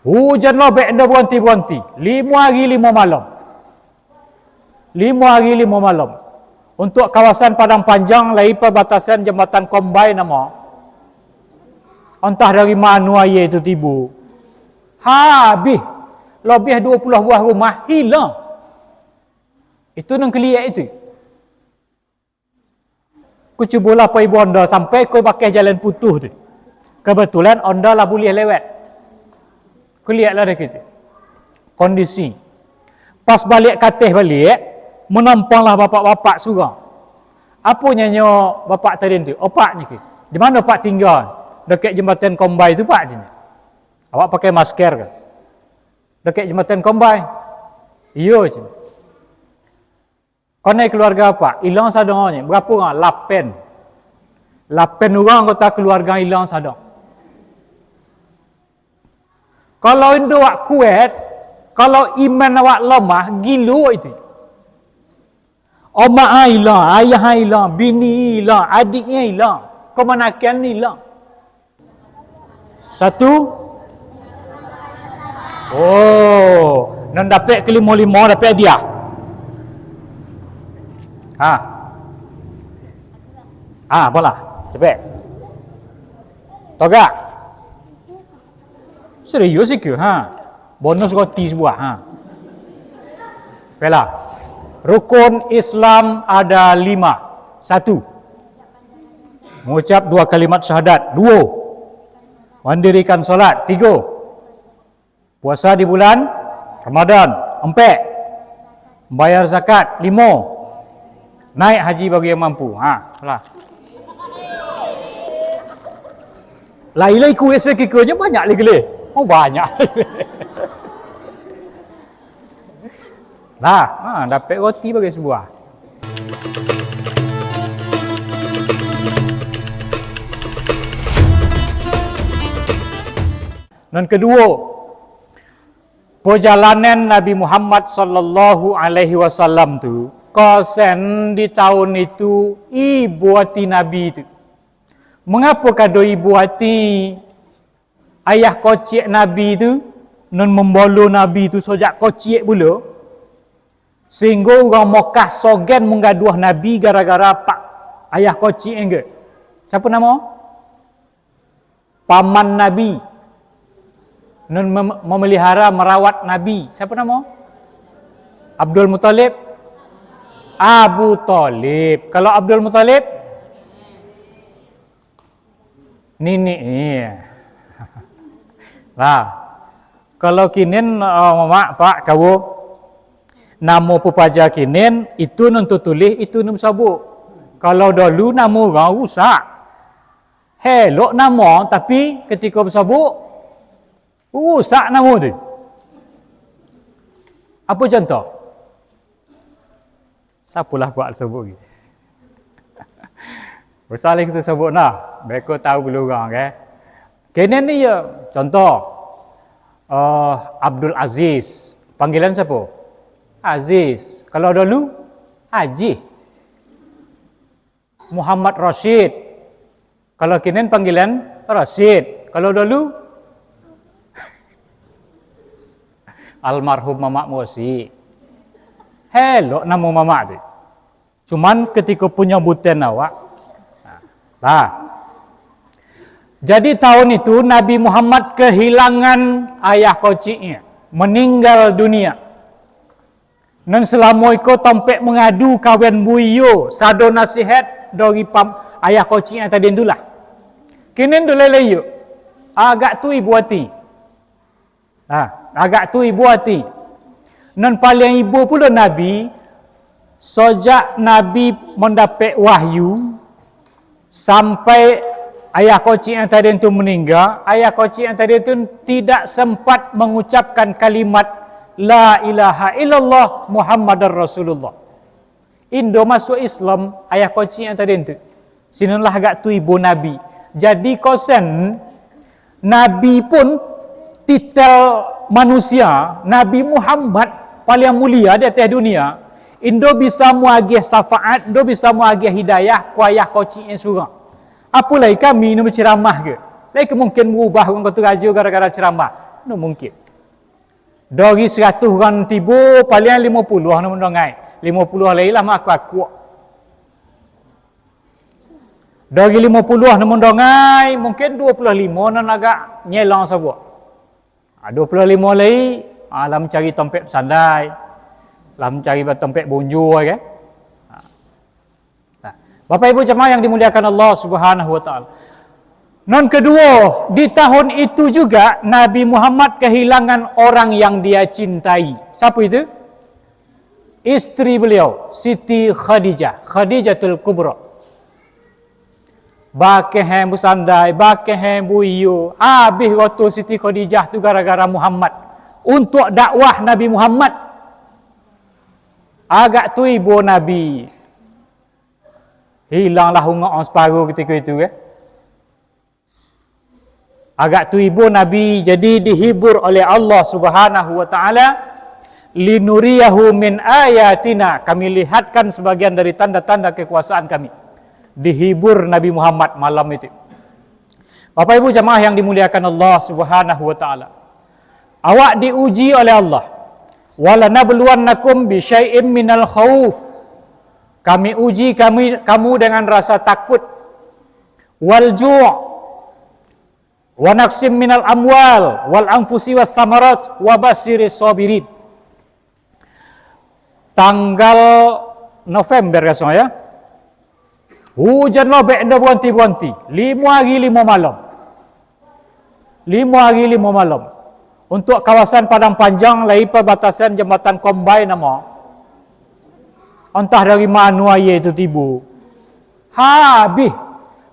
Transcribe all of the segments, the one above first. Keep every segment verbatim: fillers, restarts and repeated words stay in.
Ujan lobek indak baranti-baranti. Limo ari limo malam. Limo ari limo malam. Untuak kawasan Padang Panjang, lai pabatasan Jambatan Kombai namo. Antah dari mano aia tu tibo. Habih. Labiah duo puluah buah rumah hilang. Itu nan kaliek itu. Ku cubolah pai ibo anda sampai ka bakeh jalan putuih tu. Kabatulan anda lah buliah lewat. Kalieklah dek itu. Kondisi. Pas baliak ka ateh baliak, manampanglah bapak-bapak surang. Apo nyanyo bapak tadi tu? Opak nyo ke. Di mano Pak tingga? Dakek Jambatan Kombai tu, Pak, caknyo. Awak pakai masker ke? Dakek Jambatan Kombai. Iyo, caknyo. Konai keluarga apak, ilang sadonyo. Barapo urang? Lapan. Lapan urang anggota keluarga ilang sadonyo. Kalau indak awak kuat, kalau iman awak lamah, gilo itu. Omak ilang, ayah ilang, bini ilang, adiak ilang, kamanakan ilang. Satu. Oh, nan dapek kalimo-limo dapek hadiah. Ha. Ha, apolah? Capek. Togak. Serius sikit, ha. Bonus roti sabuah, ha. Okelah. Rukun Islam ada lima. Satu. Mengucap dua kalimat syahadat. Duo. Mandirikan salat. Tigo. Puasa di bulan Ramadan. Ampek. Bayar zakat. Limo. Naik haji bagi yang mampu. Ha, lah. Lai-lai kuis bagi kau nyo banyak lai gileh. Oh, banyak. Lah, ha, dapek roti bagi sabuah. Nan kaduo, pajalanan Nabi Muhammad sallallahu alaihi wasallam tu, kosen di taun itu ibo ati Nabi tu. Mangapo kado ibo ati ayah kocik Nabi tu, nan mambalo Nabi tu sajak kocik pulo, sahinggo urang Makkah sogan manggaduah Nabi gara-gara pak ayah kocik engge. Siapa namo? Paman Nabi. Nun mem-, memelihara, merawat Nabi. Siapa namo? Abdul Muthalib? Abu Thalib. Kalau Abdul Muthalib? Nini, iya. Lah, kalau kinin, eh, mamak, pak, kawo, namo pepaja kinin, itu nun tutulih, itu nun sabuk. Kalau dolu namo urang rusak. Elok namo, tapi katiko basabuk, rusak namo tu. Apo contoh? Sapolah kuak sabuk lagi. Usah lai kito sabuk nah, beko tahu pulo urang, ke? Kini ni yo, contoh, eh, Abdul Aziz. Panggilan siapa? Aziz. Kalau dulu, Haji. Muhammad Rashid. Kalau kinin panggilan Rashid. Kalau dulu, almarhum Mamak Mosi. Elok namo Mamak tu. Cuman katiko panyabutan awak. Lah. Jadi tahun itu Nabi Muhammad kehilangan ayah kociknya, meninggal dunia. Nan salamo iko tampek mangadu kawan buiyo, sado nasihat dari pam-, ayah kocik nan tadi tu lah. Kini tu lai-lai yo. Agak tu ibo ati. Ha, agak tu ibo ati. Nan paliang ibo pulo Nabi, sajak Nabi mandapek wahyu, sampai ayah kocik nan tadi tu maningga, ayah kocik nan tadi tu tidak sempat mengucapkan kalimat, "La ilaha illallah Muhammadar Rasulullah." Indo masuak Islam, ayah kocik nan tadi tu. Sinonlah agak tu ibo Nabi. Jadi kosen, Nabi pun titel manusia, Nabi Muhammad paliang mulia di ateh dunia, indo bisa muagiah syafaat, indo bisa muagiah hidayah, ka ayah kocik nan surang. Apo lai kami nan baceramah ke? Lai ka mungkin barubah urang ka tu rajo gara-gara ceramah. Ndak mungkin. Dari saratus urang tibo, paling limo puluah nan mandongai. Limo puluah lai lah maakuak-akuak. Dari limo puluah nan mandongai, mungkin duo puluah limo nan agak nyelang sabuah. Ha, duo puluah limo lai, ha, lah mancari tompek basandai, lah mancari tompek bonjo, kan? Ha. Nah, Bapak Ibu jamaah yang dimuliakan Allah Subhanahu wa Ta'ala. Nan kedua, di tahun itu juga Nabi Muhammad kehilangan orang yang dia cintai. Siapa itu? Isteri beliau, Siti Khadijah, Khadijatul Kubra. Bakeh basandai, bakeh buyo, habis roto Siti Khadijah tu gara-gara Muhammad. Untuak dakwah Nabi Muhammad. Agak tu ibo Nabi. Hilanglah ungok ang saparo ketika itu, eh. Agak tu ibo Nabi, jadi dihibur oleh Allah Subhanahu wa Ta'ala, "Linuriyahu min ayatina," kami lihatkan sebagian dari tanda-tanda kekuasaan kami. Dihibur Nabi Muhammad malam itu. Bapak Ibu jamaah yang dimuliakan Allah Subhanahu wa Ta'ala, awak diuji oleh Allah. "Walanabluwannakum bisyai'im minal khauf." Kami uji kami, kamu dengan rasa takut. "Wal ju', wa naqsim minal amwal, wal anfusi was samarat, wa basyiris sabirin." Tanggal November rasonyo, ya. Hujan lobek indak baranti-baranti. Limo hari, limo malam. Limo hari, limo malam. Untuak kawasan Padang Panjang, lai pabatasan Jambatan Kombai namo. Antah dari mano aia tu tibo. Habih.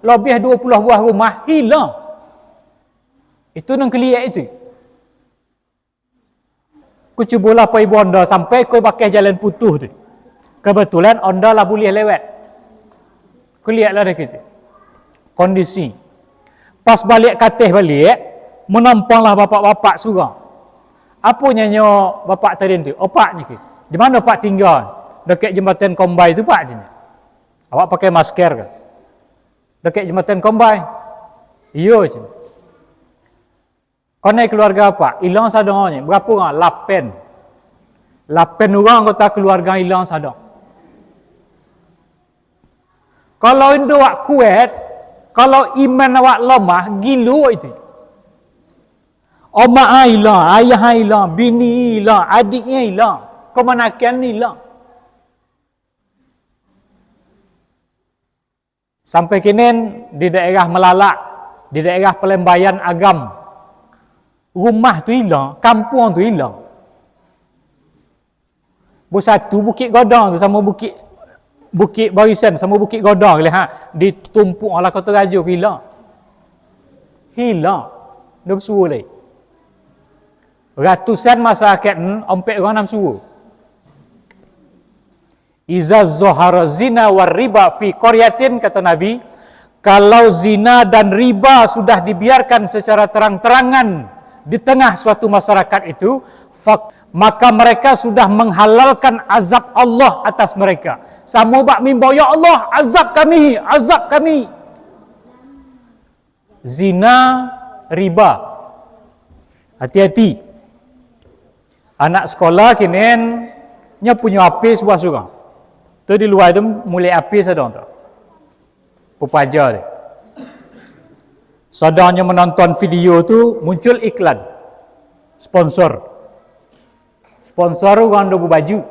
Labiah duo puluah buah rumah hilang. Itu nan kaliek itu. Ku cubolah pai ibo anda sampai ka bakeh jalan putuih tu. Kebetulan anda lah buliah lewat. Ku lieklah dek itu. Kondisi. Pas baliak ka ateh baliak, manampanglah bapak-bapak surang. Apo nyanyo bapak tadi tu? "Opak," nyo ke. "Di mano Pak tingga?" "Dakek Jambatan Kombai tu, Pak," caknyo. "Awak pakai masker ka?" "Dakek Jambatan Kombai." "Iyo," caknyo. "Konai kaluarga Apak?" "Ilang sadonyo." "Barapo urang?" "Lapan." Lapan urang anggota kaluarga ilang sadonyo. Kalau indak awak kuaik, kalau iman awak lamah, gilo itu. Amak ilang, ayah ilang, bini ilang, adiak ilang, kamanakan ilang. Sampai kini di daerah Malalak, di daerah Palembayan Agam, rumah tu ilang, kampuang tu ilang. Basatu Bukik Godong tu samo Bukik, Bukik Barisan samo Bukik Godong, ha, ditumpuak lah Kota Rajo ko ilang. Ilang. Ndak basuo lai. Ratusan masyarakat, hmm, ompek urang nan basuo. "Iza zohara zina war riba fi qaryatin," kata Nabi, "kalau zina dan riba sudah dibiarkan secara terang-terangan di tengah suatu masyarakat itu, fak-, maka mereka sudah menghalalkan azab Allah atas mereka." Samo bak mimbau, "Ya Allah, azab kami, azab kami." Zina, riba. Hati-hati. Anak sekolah kini, nyo punyo H P sabuah surang. Tu di lua tu mulek H P sadonyo tu. Pepaja tu. Sadonyo manonton video tu, muncul iklan. Sponsor. Sponsor urang dak babaju.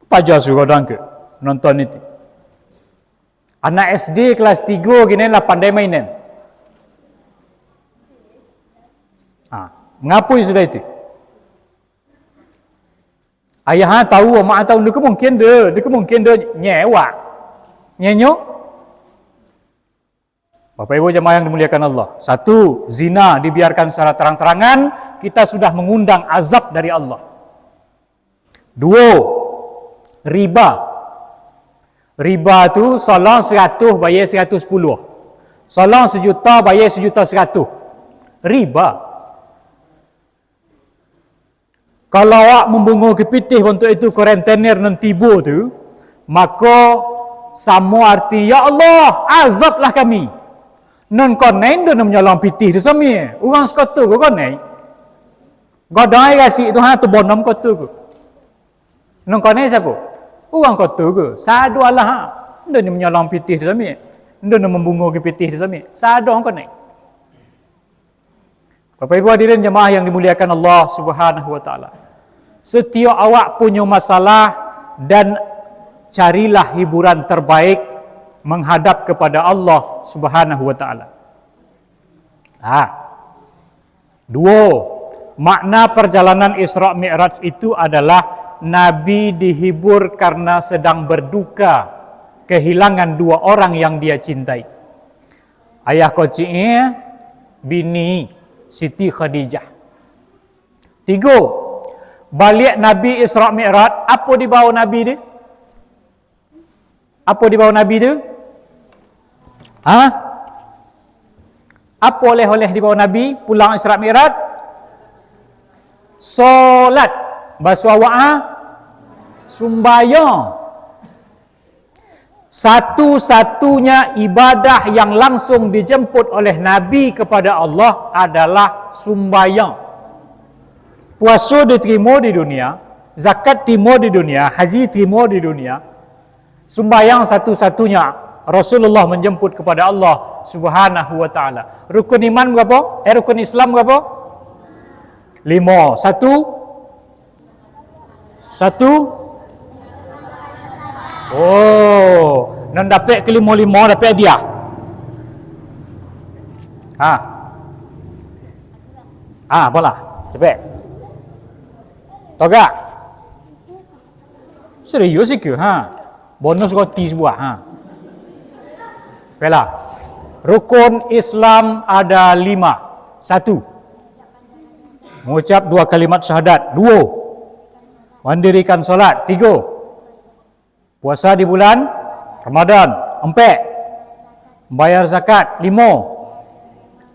Paja surang tu nonton itu. Anak S D kelas tigo kini lah pandai mainan. Ha, mangapoi sudah itu? Ayah tahu, amak tahu, ndak mungkin doh, ndak mungkin doh nyewak. Nyenyo? Bapak Ibu jamaah yang dimuliakan Allah. Satu, zina dibiarkan secara terang-terangan, kita sudah mengundang azab dari Allah. Duo, riba. Riba tu, solong saratuih, bayar saratuih sapuluah. Solong sajuta, bayar sajuta saratuih. Riba. Kalau awak mambungo ka pitih bantuak itu ka rentenir nan tibo tu, mako, samo arti, "Ya Allah, azablah kami." Nan konai indak nan manyolong pitih tu samia. Urang sakato ko konai. Godang ai gasik tu, ha, tu bonom koto ko. Nang konai siapo? Urang koto ko. Sado alah, ha. Ndo ni manyolong pitih tu sami. Ndo ni mambungo ka pitih tu sami. Sado nang konai. Bapak Ibu hadirin jamaah yang dimuliakan Allah Subhanahu wa Ta'ala. Setiap awak punyo masalah, dan carilah hiburan terbaik menghadap kepada Allah Subhanahu wa Ta'ala. Ah. Duo, makna perjalanan Isra Mi'raj itu adalah Nabi dihibur karena sedang berduka kehilangan dua orang yang dia cintai. Ayah kociknyo, bini Siti Khadijah. Tigo, baliak Nabi Isra Mi'raj, apo dibawa Nabi tu? Apo dibawa Nabi tu? Ha? Apo oleh-oleh dibawa Nabi pulang Isra Mi'raj? Solat. Baso awak, ha? Sumbayang. Satu-satunya ibadah yang langsung dijemput oleh Nabi kepada Allah adalah sumbayang. Puaso diterimo di dunia, zakat terimo di dunia, haji terimo di dunia. Sumbayang satu-satunya Rasulullah menjemput kepada Allah Subhanahu wa Ta'ala. Rukun iman barapo? Eh, rukun Islam barapo? Limo. Satu, Satu. Oh, nan dapek kalimo-limo dapek hadiah. Ha. Ha, apolah? Capek. Togak. Serius ikau, ha. Bonus roti sabuah, ha. Baiklah. Rukun Islam ada lima. Satu. Mengucap dua kalimat syahadat. Duo. Mandirikan salat. Tigo. Puasa di bulan Ramadan. Ampek. Bayar zakat. Limo.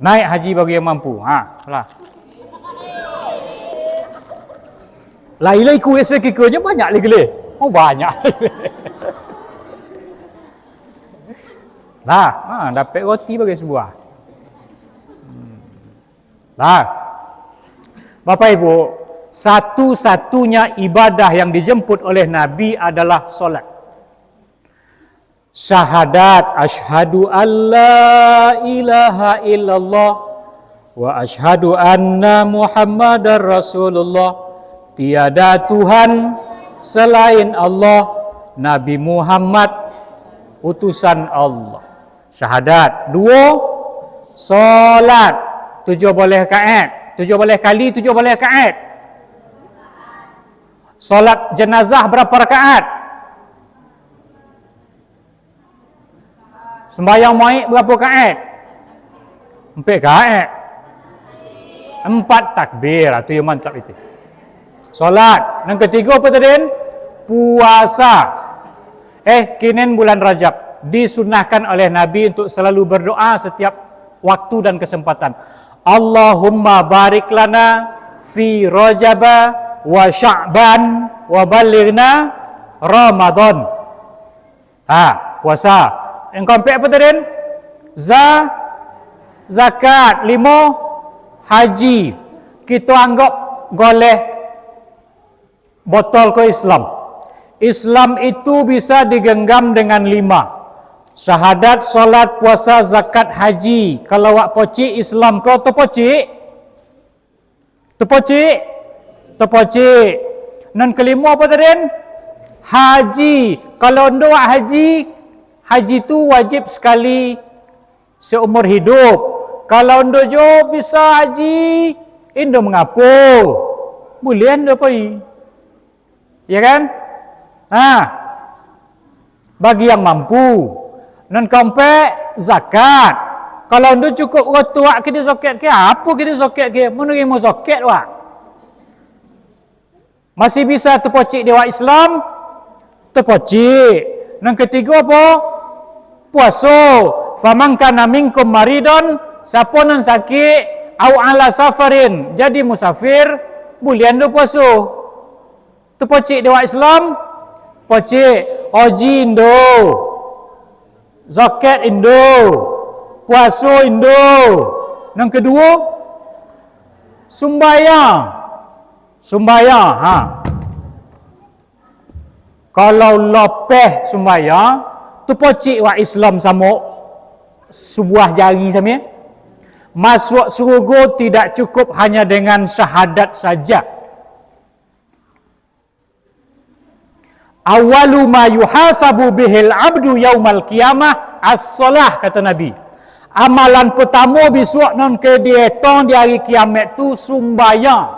Naik haji bagi yang mampu. Ha, lah. Lai-lai kuis bagi kau je banyak lagi leh. Oh, banyak. Lah, ha, dapek roti bagi sabuah. Hmm. Lah. Bapak Ibu, satu-satunya ibadah yang dijemput oleh Nabi adalah salat. Syahadat, asyhadu an la ilaha illallah wa asyhadu anna Muhammadar Rasulullah. Tiada Tuhan selain Allah, Nabi Muhammad utusan Allah. Syahadat. Duo, salat. Tujuah baleh rakaat. Tujuah baleh kali tujuah baleh rakaat. Salat jenazah barapo rakaat? Sumbayang maik barapo rakaat? Ampek rakaat. Ampat takbir, ah, tu yang mantap itu. Salat. Yang ketiga apa tadi? Puasa. Eh, kini bulan Rajab, disunahkan oleh Nabi untuk selalu berdoa setiap waktu dan kesempatan. Allahumma barik lana fi Rajaba wa Sya'ban wa balighna Ramadan. Ha, puasa. Yang keempat apa tadi? Za-, zakat. Limo, haji. Kita anggap goleh botol ko Islam. Islam itu bisa digenggam dengan lima. Syahadat, salat, puasa, zakat, haji. Kalau awak pocik Islam ko, tu pocik. Tepocik? Tepocik. Nan kelimo apa tadi? Haji. Kalau ndo awak haji, haji tu wajib sekali seumur hidup. Kalau ndo jo bisa haji, indo mangapo? Buliah ndo pai. Ya kan? Nah, bagi yang mampu. Nan kaompek, zakat. Kalau ndo cukup rotuak kini zakat ke, apo kini zakat ke, manarimo zakat wak. Masih bisa tepocik di awak Islam? Tepocik. Nan ketigo apo? Puaso. Faman kana minkum maridan, siapo nan sakik, au ala safarin, jadi musafir, buliah ndo puaso. Tepocik di awak Islam? Pocik. Haji indo. Zakat indo. Puaso indo. Nan kaduo, sumbayang. Sumbayang, ha. Kalau lapeh sumbayang, tu pocik wak Islam samo subuah jari sami. Masuak surugo tidak cukup hanya dengan syahadat saja. "Awwalu ma yuhasabu bihil abdu yaumal qiyamah as-shalah," kata Nabi. Amalan pertamo bisuak nan ka dietong di ari kiamat tu sumbayang.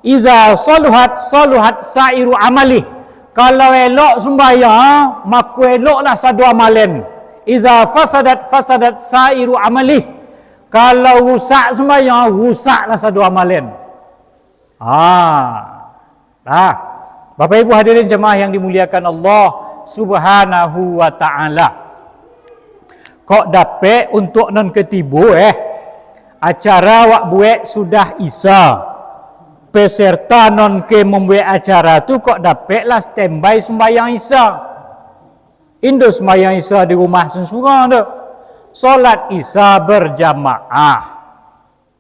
"Iza saluhat, saluhat sa'iru amalih." Kalau elok sumbayang, mako eloklah sado amalan. "Iza fasadat, fasadat sa'iru amalih." Kalau rusak sumbayang, rusaklah sado amalan. Ah. Nah, Bapak Ibu hadirin jemaah yang dimuliakan Allah Subhanahu wa Ta'ala. Kok dapek untuak nan katibo, eh? Acara wak buek sudah Isya. Peserta nan ka mambuek acara tu kok dapeklah standby sumbayang Isya. Indo sumbayang Isya di rumah surang-surang tu. Solat Isya berjamaah.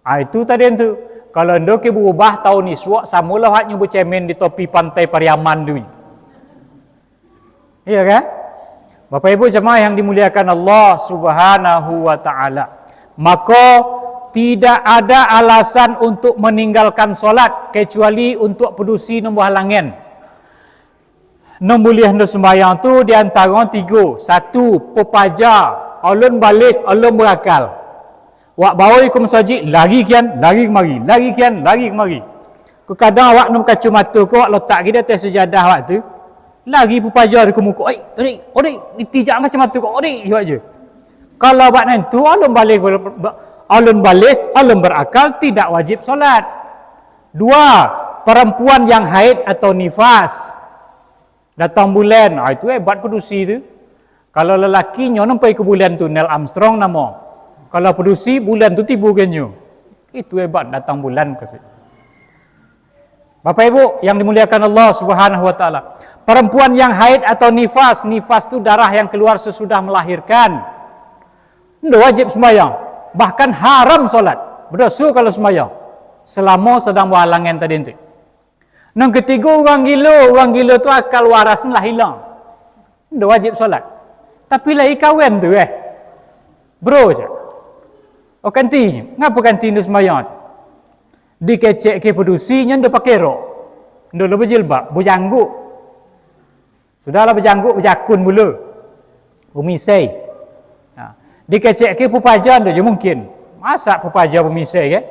Ah, itu tadi tu. Kalau ndo ka barubah tahun isuak, samolah awaknyo bacemen di topi Pantai Pariaman tu. Iya kan? Bapak Ibu jemaah yang dimuliakan Allah Subhanahu wa Ta'ala. Maka, tidak ada alasan untuk meninggalkan solat, kecuali untuk padusi nan bahalangan. Nan buliah ndo sumbayang tu di antaro tigo. Satu, pepaja, alun baligh, alun berakal. Wak baoi ka musajik, lari kian, lari kamari, lari kian, lari kamari. Kadang-kadang awak nan kacamata ko, wak latak ka di ateh sajadah awak tu, lari pepaja tu ka muko, "Oi, oi, oi," ditijak kacamata ko, "Oi," awak je. Kalau buat nan tu, alun baligh, alun baligh, alun berakal, tidak wajib solat. Dua, perempuan yang haid atau nifas. Datang bulan, ah, itu hebat padusi tu. Kalau lalakinyo nan pai ka bulan tu, Neil Armstrong namo. Kalau padusi, bulan tu tibo ka inyo. Itu hebat datang bulan ka situ. Bapak Ibu yang dimuliakan Allah Subhanahu wa Ta'ala. Perempuan yang haid atau nifas, nifas tu darah yang keluar sesudah melahirkan. Ndak wajib sembahyang, bahkan haram solat. Berdosa kalau sembahyang. Selama sedang bahalangan tadi tu. Nan katigo, urang gilo. Urang gilo tu akal waras lah hilang. Ndak wajib solat. Tapi lai kawan tu, eh. Bro je. Oh, kanti. Ngapa kanti ndak sembahyang? Dikecek ka padusi, nyo ndak pakai rok. Ndak lo bajilbab, bajangguik. Sudahlah bajangguik, bajakun pulo. Bamisai. Ha. Dikecek ka pepaja, ndak jo mungkin. Masa pepaja bamisai, kan?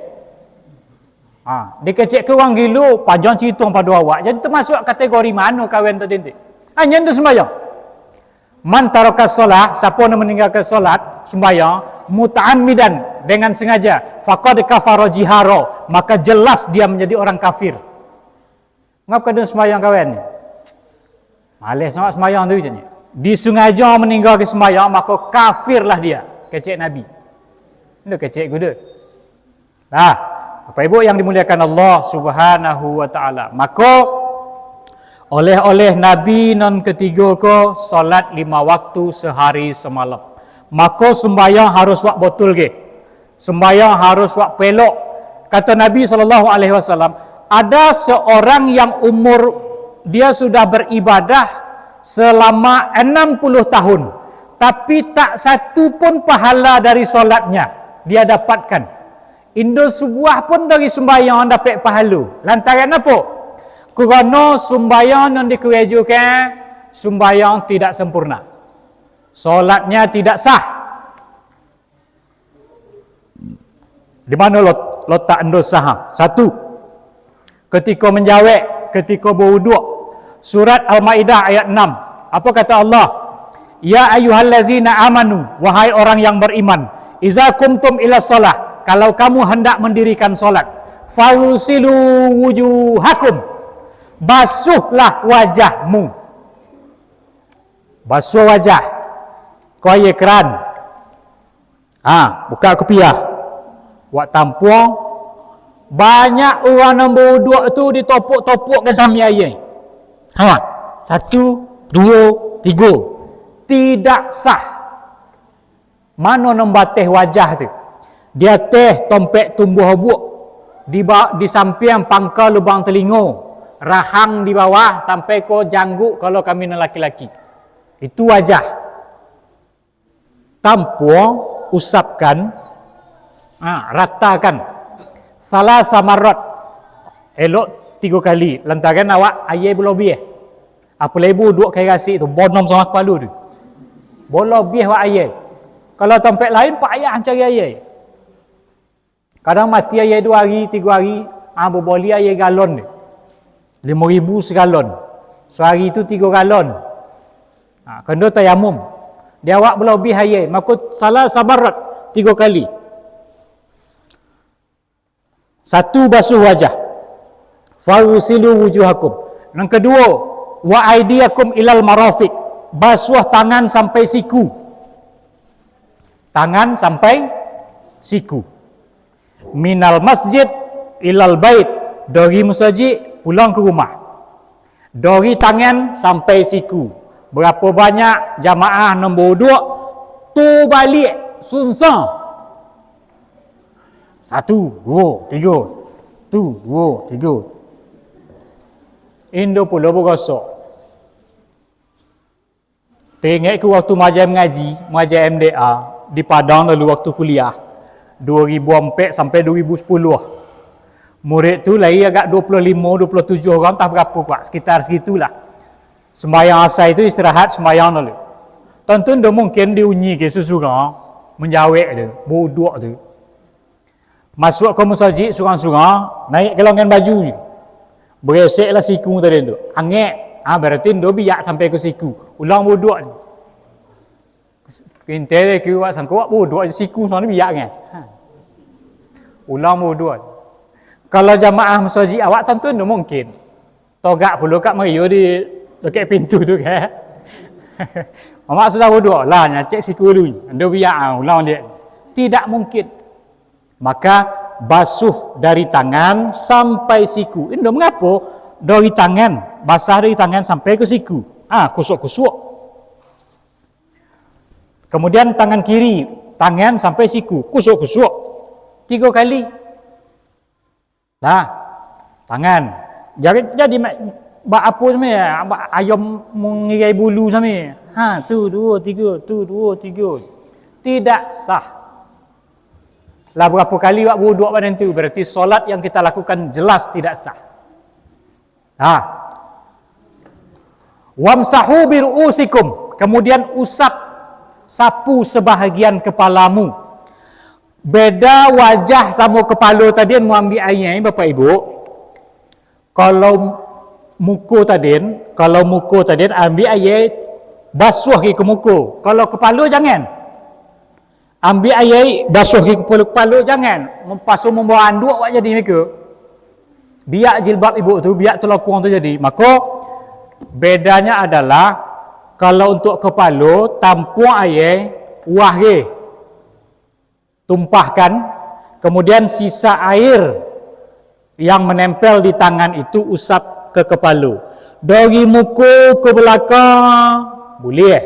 Ha. Dikecek ka urang gilo, panjang carito pado awak. Jadi, termasuk kategori mano kawan tadi tu? Hanyo ndak sembahyang. "Man taraka shalah," siapa yang meninggalkan solat, sembahyang, "muta'ammidan," dengan sengaja, "faqad kafara jiharo," maka jelas dia menjadi orang kafir. Ngapa kada sembahyang kawan ni? Maleh sangat sembahyang tu, caknyo. Disengaja meninggalkan sembahyang, maka kafirlah dia, kecek Nabi. Ndak kecek kuda. Nah, Bapak Ibu yang dimuliakan Allah Subhanahu wa Ta'ala. Maka, oleh-oleh Nabi nan katigo ko, solat lima waktu sehari semalam. Maka, sembahyang harus wak botol ge. Sembahyang harus wak pelok. Kata Nabi sallallahu alaihi wasallam, ada seorang yang umur dia sudah beribadah selama enam puluh tahun, tapi tak satu pun pahala dari solatnya dia dapatkan. Indo subuah pun dari sumbayang dapek pahalo. Lantaran apo? Karano sumbayang nan dikarejokan, sumbayang tidak sempurna. Solatnya tidak sah. Di mano lot-, lotak endo sah? Satu, ketika manjawek, ketika bauduak. Surat Al-Maidah ayat enam. Apa kata Allah? "Ya ayyuhallazina amanu," wahai orang yang beriman, "idza qumtum ila shalah," kalau kamu hendak mendirikan salat, "faghsilu wujuhakum," basuhlah wajahmu. Basuh wajah. Ko aia keran. Ha, buka kupiah. Wak tampuang, banyak urang nan bauduak tu ditopok-topokkan sami aia. Ha, satu, duo, tigo. Tidak sah. Mano nan bateh wajah tu? Di ateh tompek tumbuah buak. Di, ba-, di sampiang pangka lubang telingo, rahang di bawah sampai ko jangguk kalau kami nan laki-laki. Itu wajah. Tampuo, usapkan, ha, ratakan. Salasa marrat, elok tigo kali. Lantaran awak aia balobiah. Apolai buduak ka aia gasik tu, bonom sangat kapalo tu. Balobiah awak aia. Kalau tampek lain, payah cari aia. Kadang mati aia dua hari, tigo hari, ah, babali aia galon deh. Limo ribu sagalon. Sahari tu tigo galon. Ah, kando tayamum. Di awak balobiah aia, mako salasa marrat, tigo kali. Satu, basuh wajah. Faghsilu wujuhakum. Nan kaduo, wa aidiyakum ilal marafiq. Basuah tangan sampai siku. Tangan sampai siku. Minal masjid ilal bait, dari musajik pulang ka rumah. Dari tangan sampai siku. Barapo banyak jamaah nan bauduak, tu baliak, sunsang. Satu, duo, tigo. Tu, duo, tigo. Indo pulo bagosok. Taingekku waktu maaja mangaji, maaja M D A, di Padang lalu waktu kuliah, duo ribu ampek sampai duo ribu sapuluah. Murid tu lai agak duo puluah limo, duo puluah tujuah urang, antah barapo, Pak, sekitar segitulah. Sumbayang asai tu istirahat, sumbayang lalu. Tantu ndak mungkin diunyikan susurang manjawek tu, bauduak tu. Masuak ka musajik surang-surang, naiak ka longan baju je. Bareseklah siku tadi tu. Angek. Ah, berarti ndo biak sampai ka siku. Ulang bauduak je. Kinte deh, kiro awak sangko awak bauduak je, siku surang ni biak kan. Ha. Ulang bauduak. Kalau jamaah musajik awak, tantu ndo mungkin. Togak pulo kak Mario di dakek pintu tu kan. Mamak sudah bauduak lah, nyacek siku dulu. Ndo biak, ah, ulang dia. Tidak mungkin. Maka basuh dari tangan sampai siku. Indo mangapo? Dari tangan, basah dari tangan sampai ka siku. Ah, kusuak-kusuak. Kemudian tangan kiri, tangan sampai siku, kusuak-kusuak. Tigo kali. Nah, tangan. Jadi, jadi mak, bak apo sami, bak ayam mangirai bulu sami. Ha, tu duo, tigo, tu duo, tigo. Tidak sah. Lah barapo kali awak bauduak badan tu, berarti solat yang kita lakukan jelas tidak sah. Ha. Wamsahu biru'usikum, kemudian usap, sapu sebahagian kepalamu. Beda wajah samo kapalo tadi, mau ambiak aia, Bapak Ibu. Kalau muko tadi, kalau muko tadi, ambiak aia, basuah ka muko. Kalau kapalo, jangan. Ambiak aia, basuah ka kapalo, kapalo, jangan. Mampaso mambawa anduak awak jadi mako. Biak jilbab ibu tu, biak tulakuang tu jadi. Mako, bedanya adalah, kalau untuk kapalo, tampuak aia, uah ka. Tumpahkan, kemudian sisa air yang menempel di tangan itu usap ka kapalo. Dari muko ka balakang, buliah.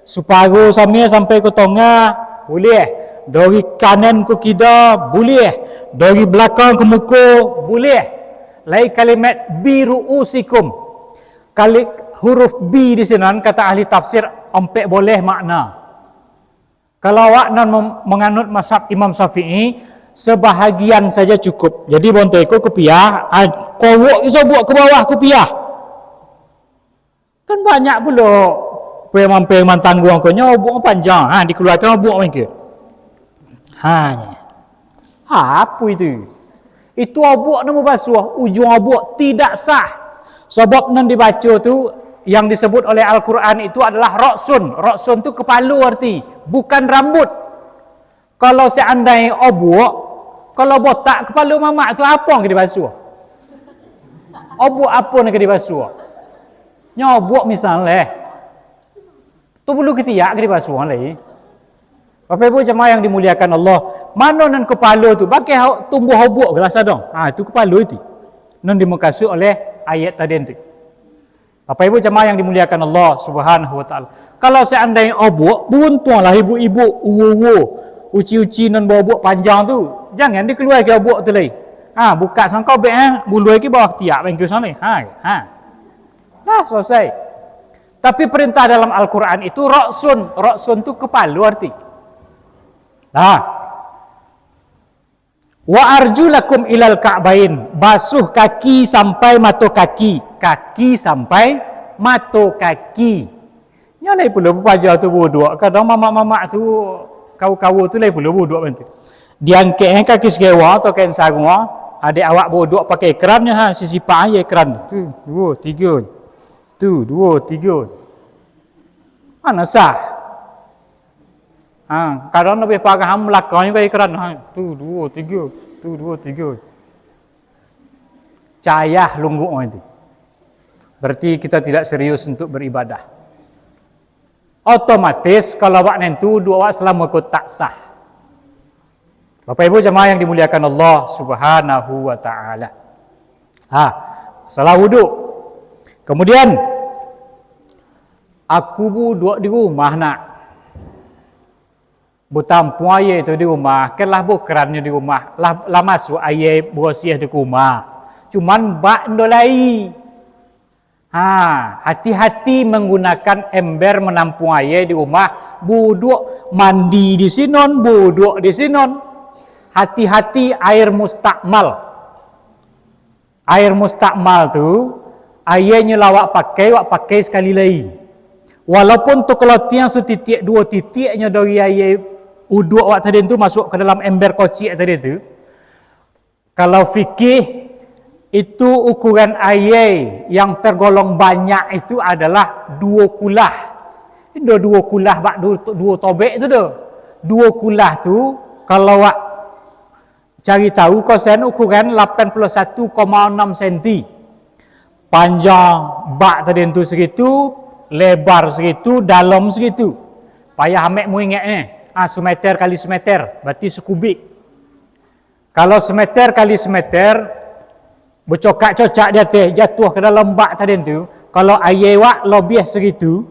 Saparo sami sampai ka tangah, buliah. Dari kanan ka kida, buliah. Dari balakang ka muko, buliah. Lai kalimat biru'usikum. Kali-, huruf bi di sinan, kata ahli tafsir, ampek boleh makna. Kalau awak nan mem-, manganut mazhab Imam Syafi'i, sabahagian saja cukup. Jadi, bonto iko kupiah, ah, kowok iso buak ka bawah kupiah. Kan banyak pulo preman-preman tangguang ko nyo obuak panjang, ha, dikaluarkan obuak mangko. Ha, apo itu? Itu obuak namo basuah, ujuang obuak tidak sah. Sabab nan dibaco tu, yang disebut oleh Al-Quran itu adalah roksun. Roksun tu kapalo arti, bukan rambut. Kalau seandai obuak, kalau botak kapalo mamak tu, apo nan ka dibasuah? Obuak apo nan ka dibasuah? Nyo obuak misal leh. Tu bulu katiak ka dibasuah lai. Bapak Ibu jamaah yang dimuliakan Allah, mano nan kapalo tu? Bakeh tumbuah obuak gelas adong. Ha, itu kapalo itu. Nan dimaksud oleh ayat tadi tu. Bapak Ibu jamaah yang dimuliakan Allah Subhanahu wa Ta'ala. Kalau seandai obuak, beruntuanglah ibu-ibu, uwo-uwo, uci-uci nan baobuak panjang tu. Jangan dikaluarkan obuak tu lai. Ha, buka sangko bek, eh, bulu lagi bawah tiak, bengkeh sana. Ha, ha. Lah, selesai. Tapi perintah dalam Al-Quran itu roksun. Roksun tu kepala arti. Nah. "Wa arjulakum ilal ka'bain." Basuh kaki sampai mato kaki. Kaki sampai mato kaki. Nyo lai pulo bapaja tu buduak. Kadang mamak-mamak tu, kawa-kawa tu lai pulo buduak bantu. Diangkek kaki sakewa atau kain sarung, adek awak buduak pakai keran nyo, ha, sisipak aja keran tu. Tu, duo, tigo. Tu, duo, tigo. Mana sah? Ha, kadang lebih parah belakang juga keran. Ha, tu, duo, tigo. Tu, duo, tigo. Cayah lungguk itu. Berarti kita tidak serius untuk beribadah. Otomatis, kalau awak nentu, wudu awak salamo ko tak sah. Bapak Ibu jamaah yang dimuliakan Allah Subhanahu wa Ta'ala. Ha, masalah wudu. Kemudian, aku buduak di rumah, nak. Batampuang aia tu di rumah, kan lah bakrannyo di rumah, lah, lah masuak aia barasiah di rumah. Cuman bak ndo lai. Ha, hati-hati manggunakan ember manampuang aia di rumah, buduak mandi di sinon, buduak di sinon. Hati-hati air mustakmal. Air mustakmal tu, aia nyo lah awak pakai, awak pakai sakali lai. Walaupun tu kalotiang satitiak duo titiak nyo dari aia wudu awak tadi tu masuak ka dalam ember kocik tadi tu, kalau fikih, itu ukuran aia yang tergolong banyak itu adalah duo kulah. Indo duo kulah bak du-, duo tobek tu doh. Duo kulah tu, kalau awak cari tahu, kosen ukuran lapan puluh satu koma enam senti. Panjang bak tadi tu segitu, lebar segitu, dalam segitu. Payah amek muingek ni. Ah, semeter kali semeter, berarti sekubik. Kalau semeter kali semeter, bacokak-cocak di ateh, jatuah ka dalam bak tadi tu, kalau aia wak lobiah segitu,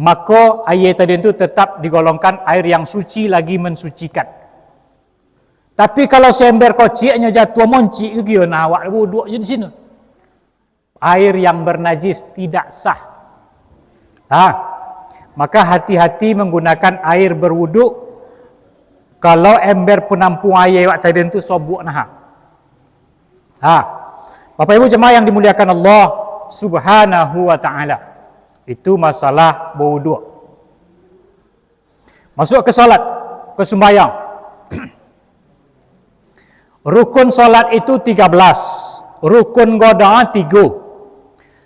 mako aia tadi tu tetap digolongkan air yang suci lagi mensucikan. Tapi kalau seember kociknyo jatuah moncik tu, kio nah awak buduak je di sino. Air yang bernajis tidak sah. Ha, maka hati-hati manggunakan air berwuduk kalau ember panampuang aia awak tadi tu sobok nah. Ha. Bapak Ibu jamaah yang dimuliakan Allah Subhanahu wa Ta'ala. Itu masalah bawuduk. Masuak ka salat, ka sumbayang. Rukun salat itu tiga belas, rukun goda tigo.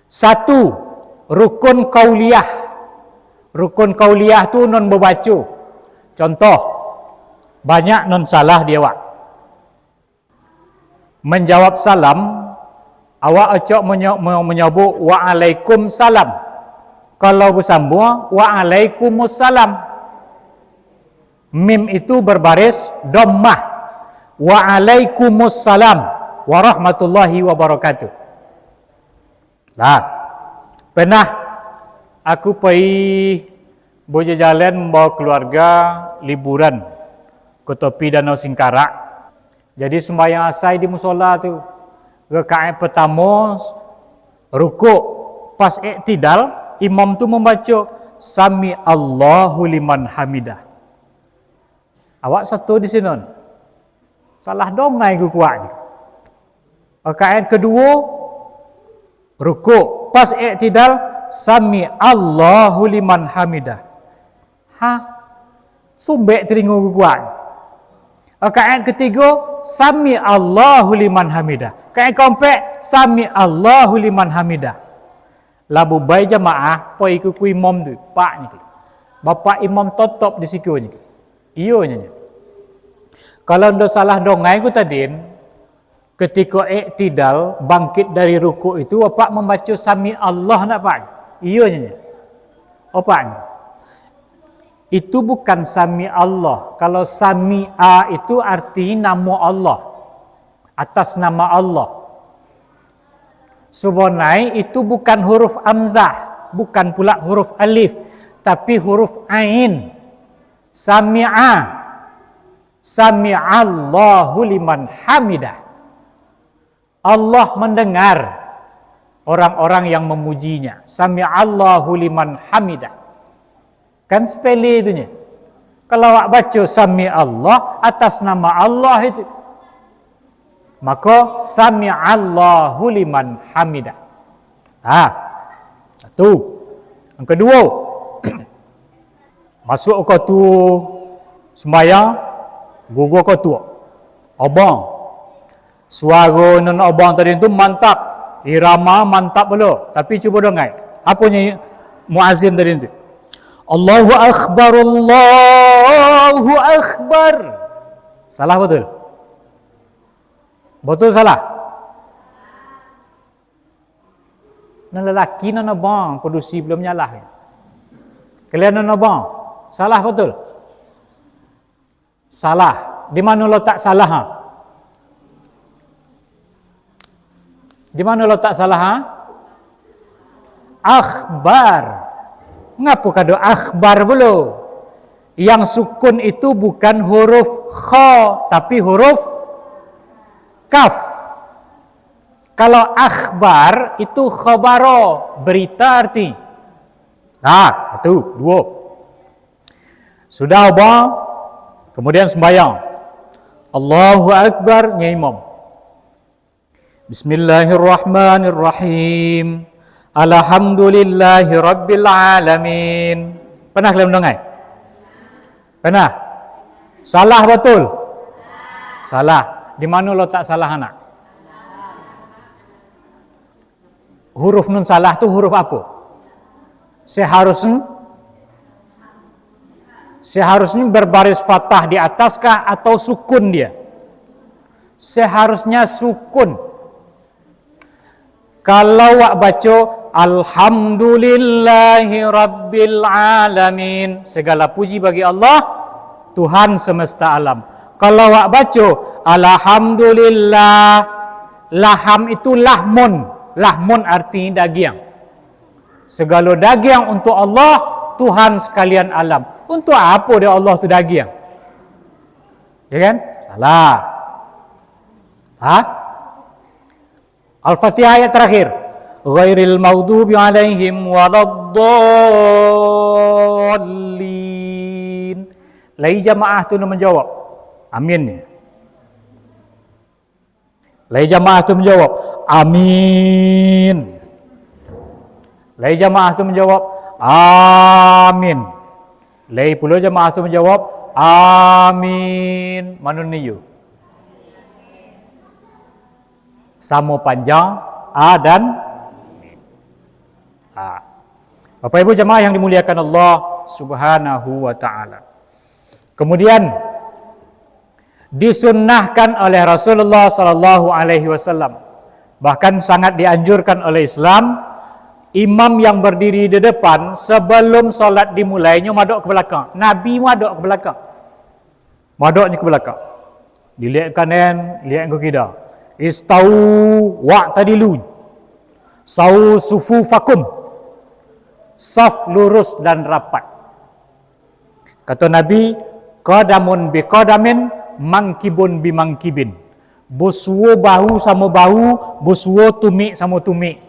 Satu, rukun kauliah. Rukun kauliah tu non babaco. Contoh, banyak non salah di awak. Manjawab salam, awak acok manyo-, ma-, manyabuik, "Waalaikumsalam." Kalau basambuang, "Waalaikumussalam." Mim itu babaris dhammah. "Waalaikumussalam warahmatullahi wabarakatuh." Lah, pernah aku pai bajalan mambawa keluarga liburan ka tapi Danau Singkarak. Jadi, sumbayang asai di musola tu, rakaat partamo, rukuk, pas iktidal, imam tu mambaco, "Sami Allahu liman hamidah." Awak sato di sinon. Salah dongai ku kuak ni. Rakaat kaduo, rukuk. Pas iktidal, "Sami Allahu liman hamidah." Ha? Sumbek talingo ku kuak ni. Rakaat katigo, "Sami Allahu liman hamidah." Rakaat kaompek, "Sami Allahu liman hamidah." Lah bubai jamaah, pai ku, ku imam tu, pak nyo tu. Bapak imam totop di siko nyo tu. Iyo nyo nyo. Kalau ndo salah dongai ku tadin, katiko iktidal, bangkit dari rukuk itu, bapak mambaco "Sami Allah" ndak, pak? Iyo nyo nyo. Oh, pak nyo. Itu bukan "Sami Allah". Kalau "Sami'a" itu arti namo Allah. Atas nama Allah. Sabanai itu bukan huruf hamzah, bukan pula huruf alif, tapi huruf ain. Sami'a. Sami'allahu liman hamidah. Allah mendengar orang-orang yang memujinya. Sami'allahu liman hamidah. Kan sepele itu nya. Kalau awak baca sami'allah atas nama Allah itu, maka sami'allahu liman hamidah. Ha, satu. Yang kedua, masuk ka tu sembahyang, gugur ka tu. Abang, suara nan abang tadi tu mantap, irama mantap pulo. Tapi cubo dengai, apo nyo muazin tadi tu? "Allahu Akbar, Allahu Akbar." Salah betul? Betul salah? Nan lalaki nan abang, padusi belum nyalah. Kalian nan abang, salah betul? Salah. Di mano lotak salah, ha? Di mano lotak salah, ha? Akhbar. Ngapo kado akhbar pulo? Yang sukun itu bukan huruf kha, tapi huruf kaf. Kalau akhbar itu khabaro, berita arti. Nah, satu, dua. Sudah abang, kemudian sembahyang. Allahu Akbar, nyo imam. Bismillahirrahmanirrahim. Alhamdulillahirabbil alamin. Pernah kalian mendengar? Pernah? Salah betul? Salah. Di mano lotak salah, anak? Huruf nun salah tu huruf apo? Seharusnya, seharusnya berbaris fathah di atas kah atau sukun dia? Seharusnya sukun. Kalau wak baco, "Alhamdulillahi rabbil alamin," segala puji bagi Allah, Tuhan semesta alam. Kalau wak baco, "Alhamdulillah," laham itu lahmun. Lahmun arti dagiang. Segalo dagiang untuk Allah, Tuhan sekalian alam. Untuk apo dek Allah tu dagiang? Ya kan? Salah. Ha? Al-Fatihah ayat terakhir. Ghairil maghdubi alaihim waladdallin. Lai jamaah tu nan manjawab, "Amin." Lai jamaah tu manjawab, "Amin." Lai jamaah tu manjawab, "Amin." Lai pulo jamaah tu manjawab, "Amin." Mano niyo? Samo panjang a dan mim. Ha. Bapak Ibu jamaah yang dimuliakan Allah Subhanahu wa taala. Kemudian disunnahkan oleh Rasulullah sallallahu alaihi wasallam, bahkan sangat dianjurkan oleh Islam, imam yang berdiri di depan sebelum salat dimulai nyo madok ke belakang. Nabi madok ke belakang. Madoknyo ka balakang. Diliek kanan, liek ka kida. "Istau wa'tadilu. Sawu sufufakum." Saf lurus dan rapat. Kato Nabi, "Qadamun bi qadamin, mangkibun bi mangkibin." Basuo bahu samo bahu, basuo tumik samo tumik.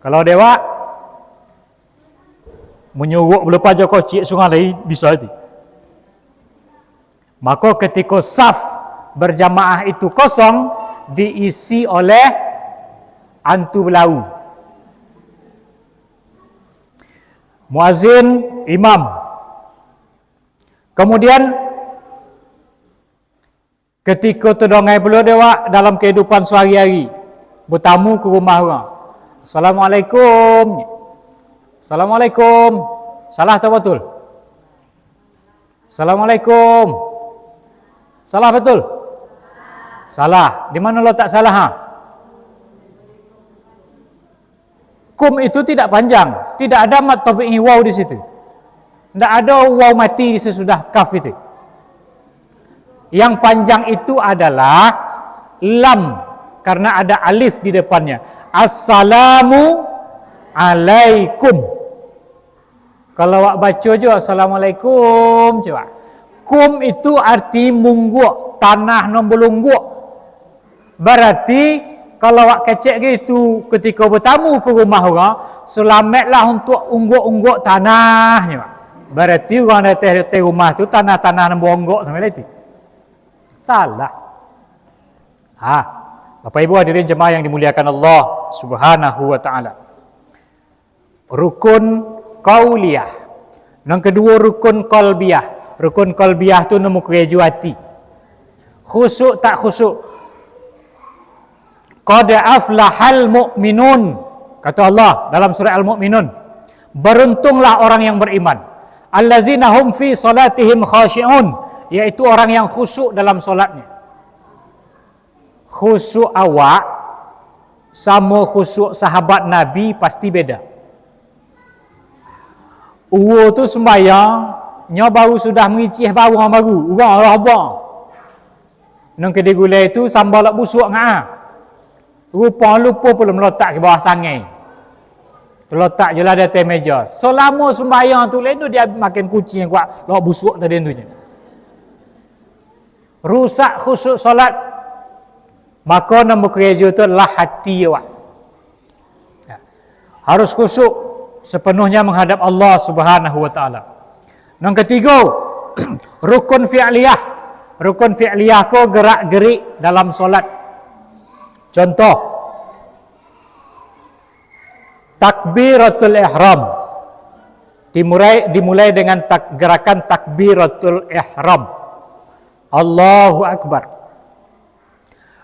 Kalau dek awak, Manyuruak balapeh jo kocik sungai lai bisa ti. Mako, katiko saf bajamaah itu kosong, diisi oleh antu balau. Muazin, imam. Kamudian, katiko tadanga pulo dek awak dalam kahidupan sahari-hari, batamu ka rumah urang. "Assalamualaikum." "Assalamualaikum." Salah atau batul? "Assalamualaikum." Salah, batul? Salah. Di mano latak salah, ha? Kum itu tidak panjang, tidak ada mad tabi'i waw di situ. Ndak ada waw mati di sasudah kaf itu. Yang panjang itu adalah lam, karena ada alif di depannya. "Assalamu alaikum." Kalau awak baco jo, "Assalamualaikum," cubo. Kum itu arti mungguak, tanah nan balungguak. Barati, kalau awak kecek gitu, ketika batamu ka rumah urang, salamaiklah untuak unggok-unggok tanahnyo. Barati urang di ateh, di ateh rumah tu tanah-tanah nan baonggok sampai itu. Salah. Ha, Bapak Ibu hadirin jemaah yang dimuliakan Allah Subhanahu wa taala. Rukun qauliyah. Nan kaduo rukun qalbiyah. Rukun qalbiyah tu namo karejo ati. Khusyuk tak khusyuk. Qad aflahal mu'minun. Kata Allah dalam surah Al-Mu'minun, "Baruntunglah orang yang beriman. Allazina hum fi salatihim khashi'un," yaitu orang yang khusyuk dalam solatnya. Khusyuk awak samo khusyuk sahabat Nabi pasti beda. Uwo tu sumbayang, nyo baru sudah mangicih bawang baru, urang lah abang. Nan ka digulai tu samba lok busuak ngah. Rupo lupo pulo malotak ka bawah sangai. Talotak je lah di ateh meja. Salamo sumbayang tu, lai tu dia makan kuciang kuat, lok busuak tadi tu je. Rusak khusyuk salat. Mako nan bakarejo tu adalah hati awak. Ya. Harus khusyuk sepenuhnya menghadap Allah Subhanahu wa taala. Nan katigo, rukun fi'liyah. Rukun fi'liyah ko gerak-gerik dalam salat. Contoh, takbiratul ihram. Dimulai, dimulai dengan tak-, gerakan takbiratul ihram. Allahu Akbar.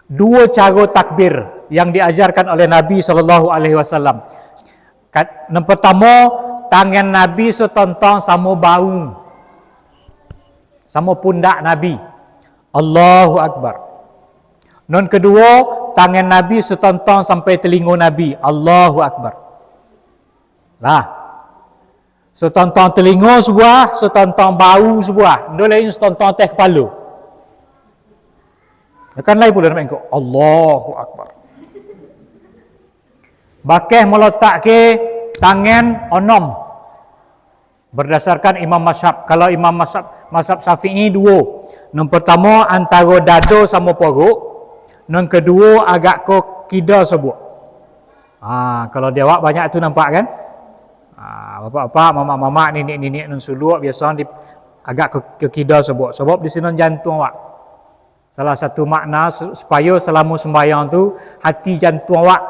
Duo caro takbir yang diajarkan oleh Nabi sallallahu alaihi wasallam. Kat-, nan pertamo, tangan Nabi satontong samo bahu, samo pundak Nabi. Allahu Akbar. Nan kaduo, tangan Nabi satontong sampai talingo Nabi. Allahu Akbar. Lah. Satontong talingo sabuah, satontong bahu sabuah. Ndo lain satontong ateh kapalo. Kan lai pulo nak mangko. Allahu Akbar. Bakeh malatakke tangan onom. Berdasarkan imam mazhab. Kalau imam mazhab, mazhab Syafi'i duo. Nan pertamo antaro dado samo porok. Nan kaduo agak ka kida sabuak. Ha, kalau di awak banyak tu nampak kan? Ha, bapak-bapak, mamak-mamak, niniak-niniak nan suluk biaso di, agak ka, ka kida sabuak. Sabab di sinan jantuang awak. Salah satu makna su-, supayo salamo sumbayang tu hati jantuang awak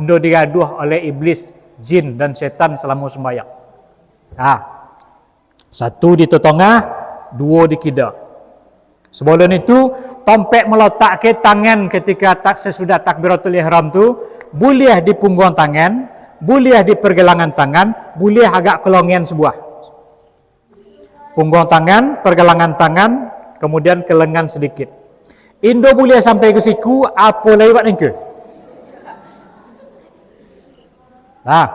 ndo digaduah oleh iblis, jin dan setan salamo sumbayang. Ha. Satu di tatangah, duo di kida. Sabalun itu, tompek malatakke tangan ketika tak-, sesudah takbiratul ihram tu, buliah di pungguang tangan, buliah di pergelangan tangan, buliah agak ka longan sabuah. Pungguang tangan, pergelangan tangan, kemudian ka lengan sedikit. Indo buliah sampai ka siku, apo lai buat nangko? Nah,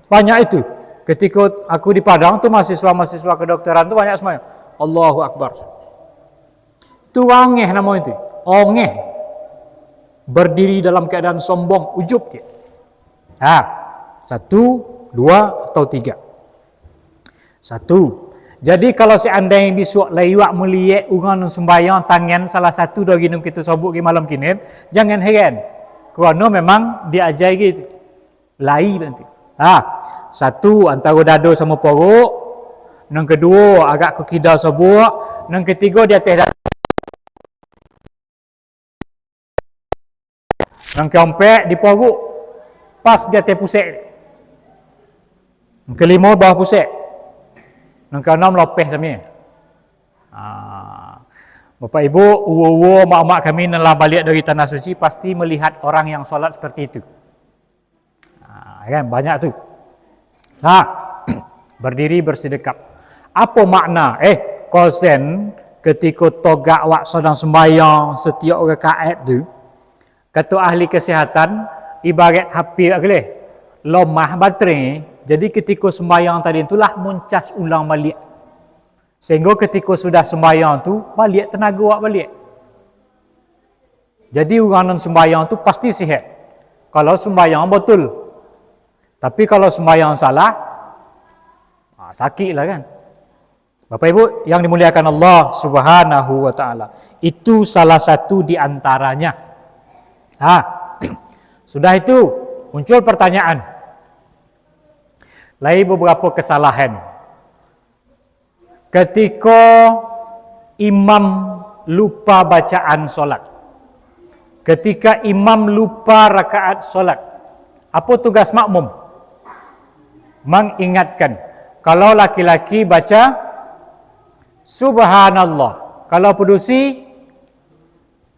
banyak itu. Ketika aku di Padang tu, mahasiswa-mahasiswa kedokteran tu banyak semua. Allahu Akbar. Tu ongeh namo itu. Ongeh. Berdiri dalam keadaan sombong, ujub dia. Ha, satu, dua, atau tiga. Satu. Jadi, kalau seandainya bisuak lai awak maliek urang nan sumbayang tangan salah satu dari nan kito sabuik di malam kini, jangan heran. Karano memang diaja gitu. Lai nanti. Ha, satu, antaro dado samo porok. Nan kaduo, agak ka kida sabuak. Nan katigo, di ateh dado. Nan kaompek di porok, pas di ateh pusek. Nan kalimo bawah pusek. Nan kaanam lopeh samia. Ah, Bapak Ibu, uwo-uwo, mak-mak kami nan lah baliak dari Tanah Suci pasti melihat orang yang salat seperti itu. Ah, kan, banyak tu. Nah, berdiri bersedekap. Apo makna? Eh, kosen, ketiko togak awak sadang sumbayang, satiok rakaat tu, kato ahli kesehatan, ibarat H P agaleh, lomah baterai, jadi ketiko sumbayang tadi tu lah muncas ulang baliak. Sehinggo ketiko sudah sumbayang tu, baliak tenago awak baliak. Jadi, urang nan sumbayang tu pasti sihat. Kalau sumbayang batul. Tapi kalau sumbayang salah, ah, sakik lah kan. Bapak Ibu yang dimuliakan Allah Subhanahu wa Ta'ala, itu salah satu di antaranya. Nah, sudah itu muncul pertanyaan. Lai beberapa kesalahan. Ketika imam lupa bacaan solat. Ketika imam lupa rakaat solat. Apa tugas makmum? Mengingatkan. Kalau laki-laki baca, "Subhanallah." Kalau padusi,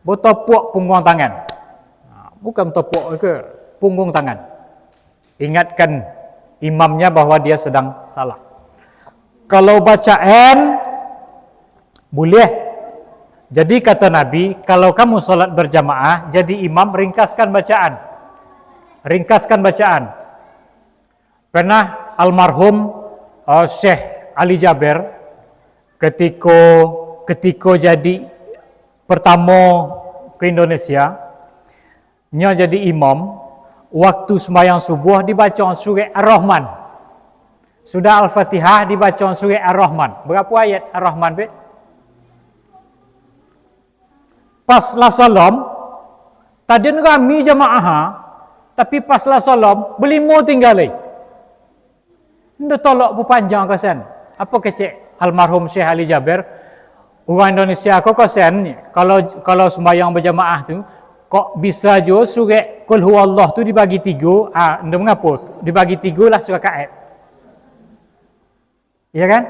batopuak pungguang tangan. Nah, bukan batopuak ke, pungguang tangan. Ingatkan imamnya bahwa dia sedang salah. Kalau bacaan, boleh. Jadi kata Nabi, kalau kamu salat berjamaah, jadi imam, ringkaskan bacaan. Ringkaskan bacaan. Pernah almarhum, eh, Syekh Ali Jaber, ketiko, ketiko jadi pertamo ke Indonesia, nyo jadi imam, waktu sembahyang subuh dibaco surek Ar-Rahman. Sudah Al-Fatihah dibaco surek Ar-Rahman. Berapo ayat Ar-Rahman, Bek? Pas lah salam, tadian rami jamaah, ha, tapi pas lah salam, balimo tingga lai. Ndak tolok papanjang kosen. Apo kecek almarhum Syekh Ali Jaber, urang Indonesia ko kosen, kalau, kalau sumbayang bajamaah tu, kok bisa jo surek Qul Huwallah tu dibagi tigo, ah, ndak mangapo, dibagi tigo lah sarakaat. Iya kan?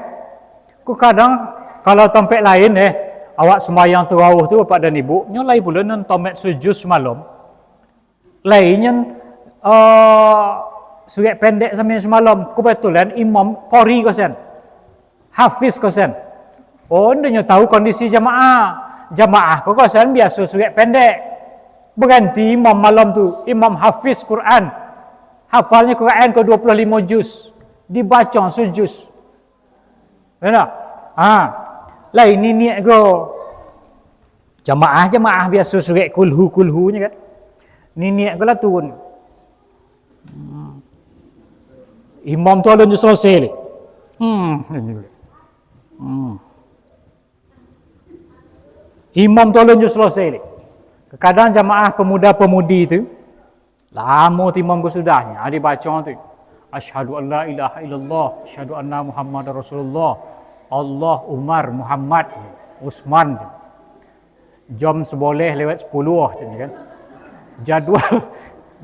Ku kadang, kalau tampek lain, eh, awak sumbayang tarawih tu, Bapak dan Ibu, nyo lai pulo nan tamet sujud samalam. Lai nyo, eh, surek pendek sampai samalam. Kebetulan imam qori kosen. Hafiz kosen. Oh, ndak nyo tahu kondisi jamaah. Jamaah ko kosen biaso surek pendek. Baganti imam malam tu, imam hafiz Quran. Hafalnyo Quran ko dua puluh limo juz. Dibaco sujud. Benar? Ha. Lai niniak ko. Jamaah-jamaah biaso surek kulhu-kulhu nyo kan. Niniak ko lah turun. Hmm. Imam tu alun jo selesai lai. Hmm. Hmm. Imam tu alun jo selesai lai. Kadang jamaah pemuda-pemudi tu, lamo tu imam ko sudah nyo, ah, dibaco tu. Asyhadu an la ilaha illallah, asyhadu anna Muhammadar Rasulullah. Allah, Umar, Muhammad, Usman. Jam sabaleh lewat sapuluah tu kan. Jadual,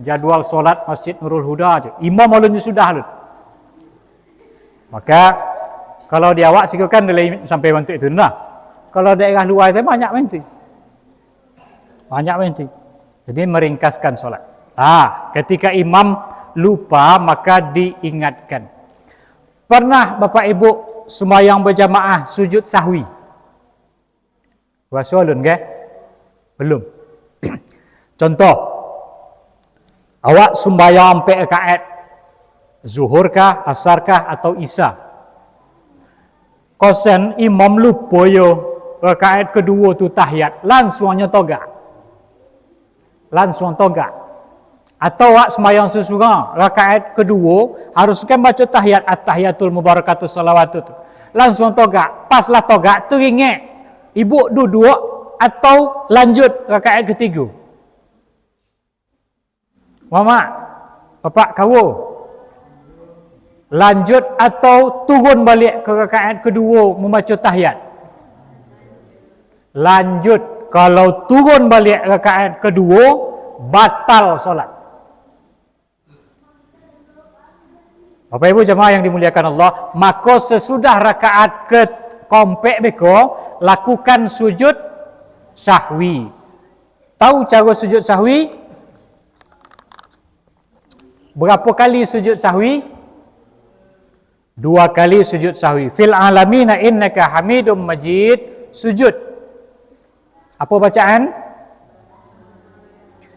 jadual solat Masjid Nurul Huda tu. Imam alun sudah tu. Maka, kalau di awak siko kan dari sampai bantuak itu nah. Kalau daerah luar tu banyak bantuak. Banyak bantuak. Jadi meringkaskan solat. Ah, ketika imam lupa maka diingatkan. Pernah Bapak Ibu sumbayang berjamaah sujud sahwi? Raso alun, ke? Belum. Contoh, awak sumbayang ampek rakaat, Zuhur kah, Asar kah, atau Isya. Kosen imam lupo yo, rakaat kaduo tu tahiyat, lansuang nyo togak. Lansuang togak. Atau awak sumbayang surang-surang, rakaat kaduo, harus kan baco tahiyat, at-tahiyatul mubarakatus salawatu tu. Lansuang togak, pas lah togak, taringek, ibu duduak atau lanjut rakaat katigo? Mamak, bapak kawo, lanjut atau turun baliak ka rakaat kaduo mambaco tahiyat? Lanjut. Kalau turun baliak rakaat kaduo, batal solat. Bapak Ibu jamaah yang dimuliakan Allah, mako sasudah rakaat ke keompek beko, lakukan sujud sahwi. Tahu caro sujud sahwi? Berapo kali sujud sahwi? Dua kali sujud sahwi. Fil alamina innaka hamidum majid. Sujud. Apo bacaan?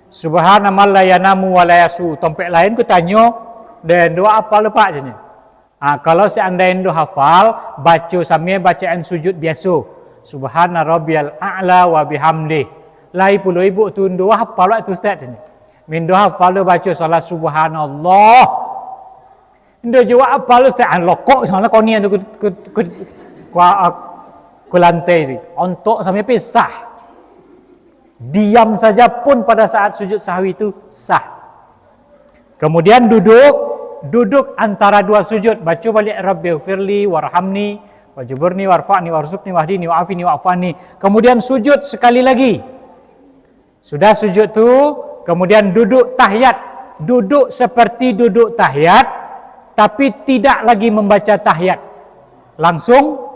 Subhana man la yanamu wa la yasu. Tompek lain ku tanyo, den doa apo lupa je nyo. Ah, kalau seandai endo hafal, baco samia bacaan sujud biaso. Subhana rabbiyal a'la wa bihamdih. Lai pulo ibu tu endo hafal waktu ustaz tu. Mindo hafal tu baco salah subhanallah. Endo juo hafal ustaz, ah, lokok salah konian tu ke, ke, ke, ke, ke lantai tu. Ontok samia pisah. Diam saja pun pada saat sujud sahwi itu sah. Kemudian duduk, duduk antara dua sujud, baca balik Rabbighfirli warhamni wajburni warfa'ni warzuqni wahdini wa'afini wa'fu anni. Kemudian sujud sekali lagi. Sudah sujud tu, kemudian duduk tahiyat. Duduk seperti duduk tahiyat, tapi tidak lagi membaca tahiyat. Langsung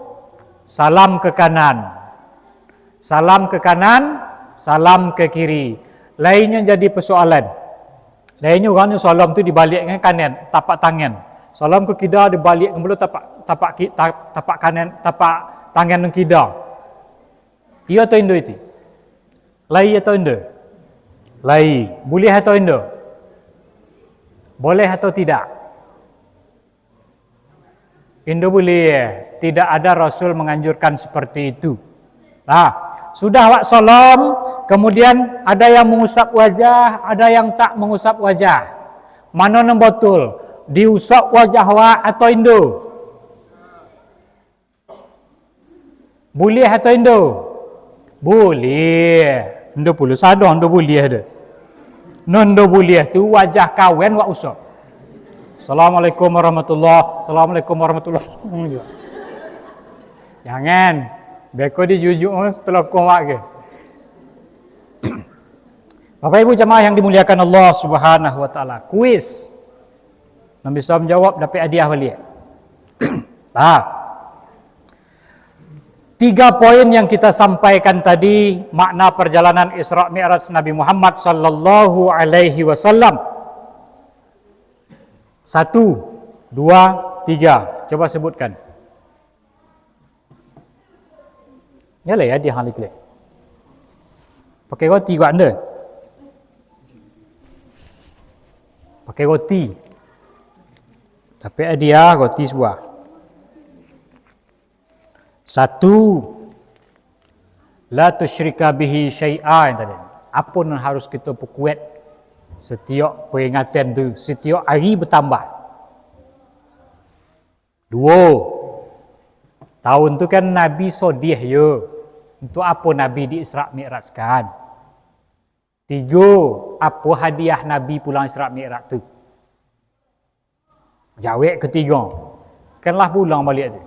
salam ke kanan. Salam ke kanan, salam ke kiri. Lainnyo jadi persoalan. Lainnyo urang nyo salam tu dibaliakkan kanan, tapak tangan. Salam ke kida dibaliakkan pulo tapak, tapak ki-, ta-, tapak kanan, tapak tangan nan kida. Iyo atau indo itu? Lai atau indo? Lai. Buliah atau indo? Boleh atau tidak? Indo buliah. Tidak ada Rasul menganjurkan seperti itu. Nah, sudah awak salam, kemudian ada yang mengusap wajah, ada yang tak mengusap wajah. Mano nan batul? Diusap wajah awak atau indo? Buliah atau indo? Buliah. Indo pulo sadang indo buliah tu. Nan indo buliah tu wajah kawan wak usap. Assalamualaikum warahmatullah. Assalamualaikum warahmatullah. Jangan. Beko dijujuk setelah kau wak ke. Bapak Ibu jamaah yang dimuliakan Allah Subhanahu wa taala. Kuis. Nan bisa menjawab dapat hadiah balik. Nah, tiga poin yang kita sampaikan tadi, makna perjalanan Isra Mi'raj Nabi Muhammad sallallahu alaihi wasallam. Satu, dua, tiga. Coba sebutkan. Yalah ya, dia hal iklik. Pakai roti kau anda. Pakai roti. Tapi dia roti sebuah. Satu, la tusyrika bihi syai'a yang tadi. Apa yang harus kita perkuat setiap peringatan tu, setiap hari bertambah. Duo, tahun tu kan Nabi sodih yo. Untuk apa Nabi di Isra Mi'rajkan? Tigo, apa hadiah Nabi pulang Isra Mi'raj tu? Jawek ketigo. Kan lah pulang balik tu.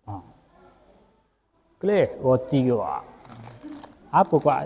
Ha. Keleh, roti ke, Pak? Apa, Pak?